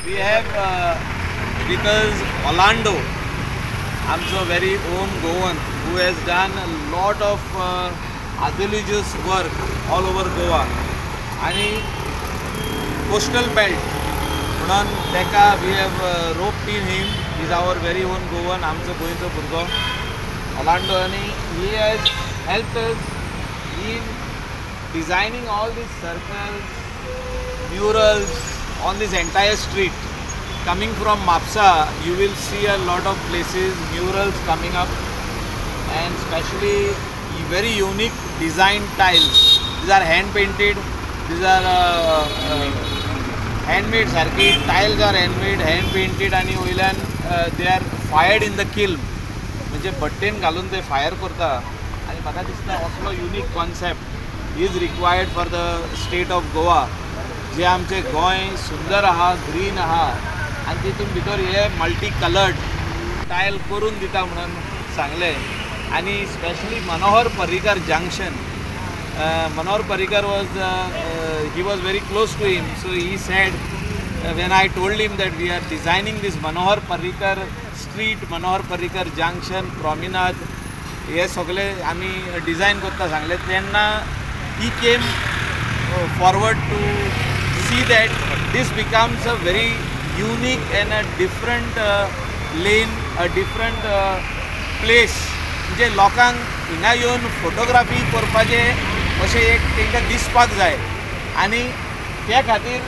We have with us Orlando, आमचो very own Goan who has done a lot of azulejos work all over Goa आनी coastal belt म्हणून ताका we have roped in him. Is our very own Goan, आमचो गोंयचो भुरगो Orlando आनी he has helped us in designing all these circles, murals on this entire street. Coming from Mapsa, you will see a lot of places, murals coming up, and especially very unique design tiles. These are hand painted, these are handmade सारकी tiles are handmade, hand painted आनी वयल्यान they are fired in the kiln. म्हणजे भट्टेन घालून ते fire करता आनी म्हाका दिसता असलो unique concept is required for the state of Goa. जे आमचें गोंय सुंदर आहा, ग्रीन आहा आनी तितून भितर हे मल्टी कलर्ड टायल करून दिता म्हणून सांगलें. आनी specially Manohar Parrikar junction, Manohar Parrikar was he was very close to him, so he said when I told him that we are designing this Manohar Parrikar street, Manohar Parrikar junction, promenade हे सगळे आमी design करता सांगलें तेन्ना he came forward to see that this becomes a very unique and a different lane, a different place. म्हणजे लोकांक हिंगा येवन फोटोग्राफी करपाचें अशें एक तांकां दिसपाक जाय आनी त्या खातीर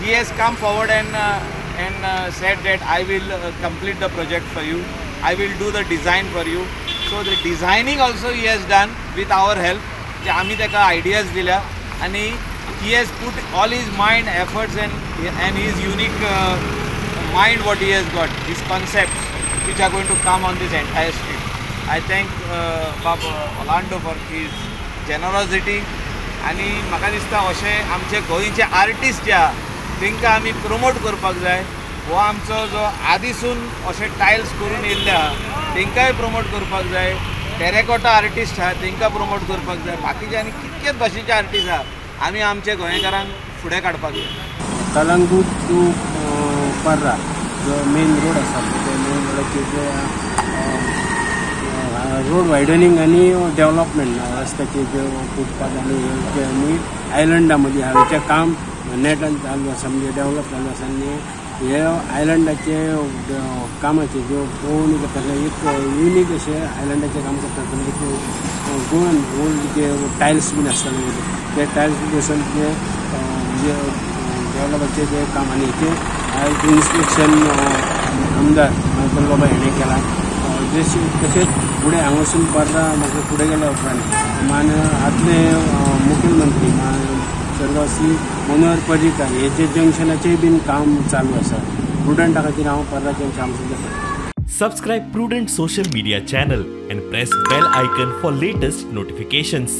he has come forward and said that I will complete the project for you, I will do the design for you. So the designing also he has done with our help. जे आमी ताका ideas दिल्या आनी he has put all his mind, efforts and his unique mind what he has got, his concepts which are going to come on this entire street. I thank Bab Orlando for his generosity. आनी म्हाका दिसता अशें आमचे गोंयचे artist जे आहा तांकां आमी promote करपाक जाय. हो आमचो जो आदिसून अशे टायल्स करून येयल्ले आहा तांकांय प्रमोट करपाक जाय. टेरेकोटा आर्टिस्ट आहा तांकां प्रमोट करपाक जाय. बाकीचे आनी कितकेच भाशेचे आर्टिस्ट आहा आमी आमच्या गोंयकारांक फुडें काडपाक जाय. कलंगूट टू पर्रा जो मेन रोड आसा त्या मेन रोडाचेर जे रोड वायडनिंग आनी डेव्हलपमेंट रस्त्याचे जे फुटपाथ आनी हे आनी आयलंडा मदीं हांगाचें काम नेटान चालू आसा, म्हणजे डेव्हलप चालू आसा. आनी हे आयलंडाचे कामाचे ज्यो पळोवणी करता एक युनीक अशें आयलंडाचें काम करता. म्हणजे गोवन ओल्ड जे टायल्स बीन आसताले ते टायल्स बसून ते म्हणजे डेव्हलपाचें जें काम आनी हेचें इन्स्पेक्शन आमदार मायकल बाबा हेणें केलां. तशेंच फुडें हांगासून पर्रा म्हाका फुडें गेल्या उपरांत मान आदले मुखेलमंत्री स्वर्गवासी मनोहर पर्रीकर हेचे जंक्शनाचेय बीन काम चालू आसा. प्रुडंटा खातीर हांव पर्रा जंक्शन आमचो. Subscribe Prudent social media channel and press bell icon for latest notifications.